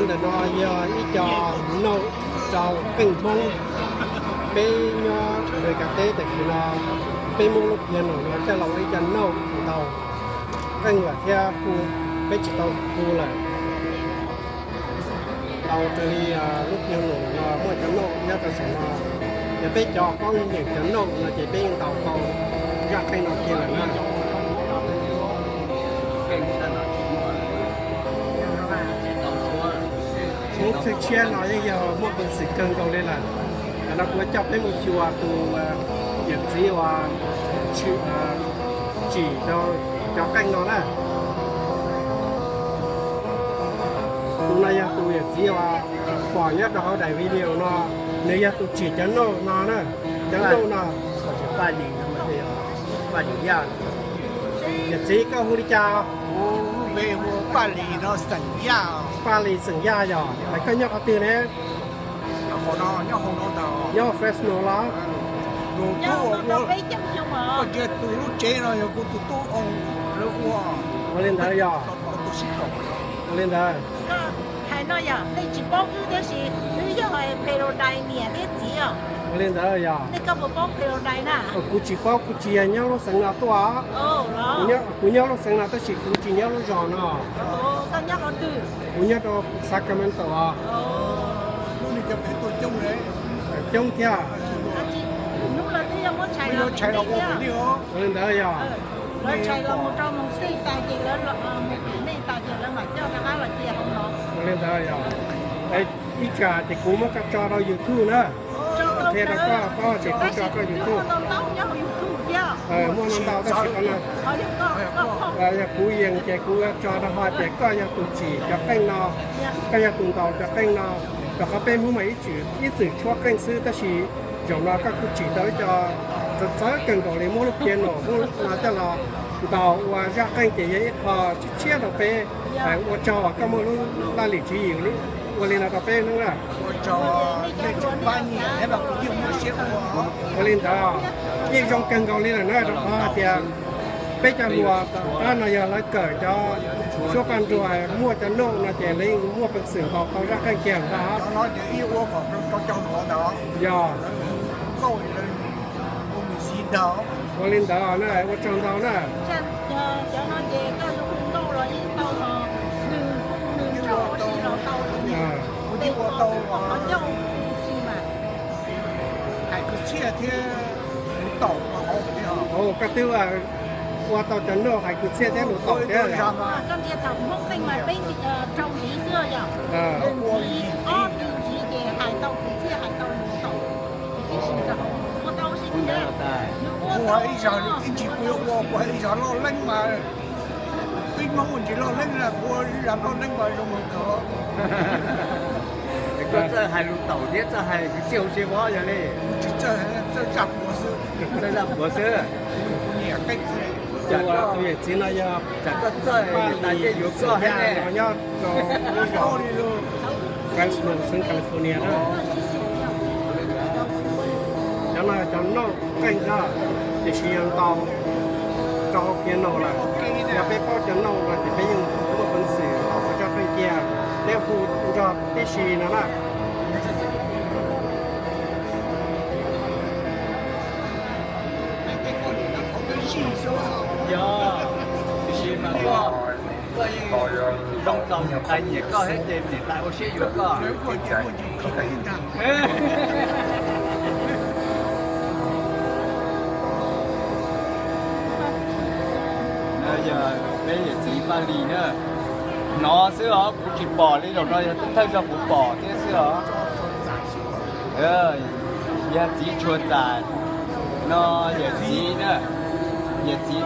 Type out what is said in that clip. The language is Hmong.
Ntawm no yog ib co nauj rau qeej Hmoob. Peb nyob Amelikas teb tam sim no, peb muab lub piano no coj los ua ib co nauj ntaus qeej lawm thiab hu, peb tsis tau hu lawm. Tau raws li lub piano no muaj cov nauj nyob rau saum no, yog peb cov paub nyeem cov nauj no ces peb yeej ntaus tau zaj qeej no kiag lawm na. Hmoob txheej tshiab no yeej yog muaj peev xwm kawg nkaus li lawm. Tam no kuv coj peb mus xyuas tus yawm txiv uas tsim cov qeej no na. Tus no yog tus yawm txiv uas pom nyob rau hauv daim video no, nws yog tus tsim cov nauj no na, cov nauj no. Yawm txiv koj hu li cas? Paj Lis xeem Yaj yog, es koj nyob qhov twg ne? Nyob Fresno los? Ua li ntawd yog. Ua li ntawd. Ua li ntawd yog. Kuv tsis paub, kuv tsis yog nyob lub xeev no tuaj. Kuv nyob lub xeev no tab sis kuv tsis nyob lub zos no. Kuv nyob rau Sacramento os. Coob thiab. Ua li ntawd yog. Ua li ntawd yog. Ib tsam ces kuv muab koj tso rau YouTube na. Qhia rau koj paub ces kuv tso koj YouTube. Muaj ntau ntau tab sis qhov no yog kuv yees ces kuv tso rau hais tias koj yog tus tsim cov qeej no, koj yog tus ntaus cov qeej no. Rau qhov peb Hmoob mas ib txwm tshuab qeej xwb tab sis zaum no koj kuj tsim tau ib co txawv txawv kawg nkaus li, muab lub piano muab no coj los ntaus ua zaj qeej ces yog ib qho tshiab tshiab rau peb. Ua tsaug koj muaj lub laj lim tswv yim ua li no rau peb Hmoob na. Ua li ntawd yeej zoo kawg nkaus li lawm na, rau qhov hais tias peb cov hluas tom qab no yog lawv kawm cov suab paj nruag muaj cov nauj no ces lawv yeej muaj peev xwm ntaus tau zaj qeej kiag ntag. Yog. Ua li ntawd na, ua tsaug ntau na. Koj twb ua tau cov nauj hais kwv txhiaj thiab lus taum thiab. Kuv ib zag ib ntsis kuv yuav ua, kuv hais ib zag loj leeb mas, peb Hmoob ua ntsis loj leeb na, kuv ua ib zag loj leeb mas zoo mus kawg. Koj txawj hais lus taum thiab txawj hais kwv txhiaj hauv tsev vov yog li. Kuv tsis txawj, txawj zaj puav xwb. Txawj zaj puav xwb. Tus yawm txiv no yog, tsam koj txawj tas ces yuav koj heev ne. Nyob rau Fresno xeev California na. Cov no cov nauj qeej ntag, tiam sis yog ntaus rau hauv piano lawm. Yog peb paub cov nauj no ces peb yeej muaj peev xwm ntaus ua zaj qeej kiag, neb hu nrog tib si no na. Yog, tiam sis mas koj, koj yeej zoo txaus niam tais nyiam koj thiab ces niam tais ua siab yuav koj. Yog peb yawm txiv Paj Lis na. Hnov xwb os, kuv tsis pom li, zaum no yog thawj zaug kuv pom thiab xwb os. Yog txiv Tshua Txais no, yawm txiv na, yawm txiv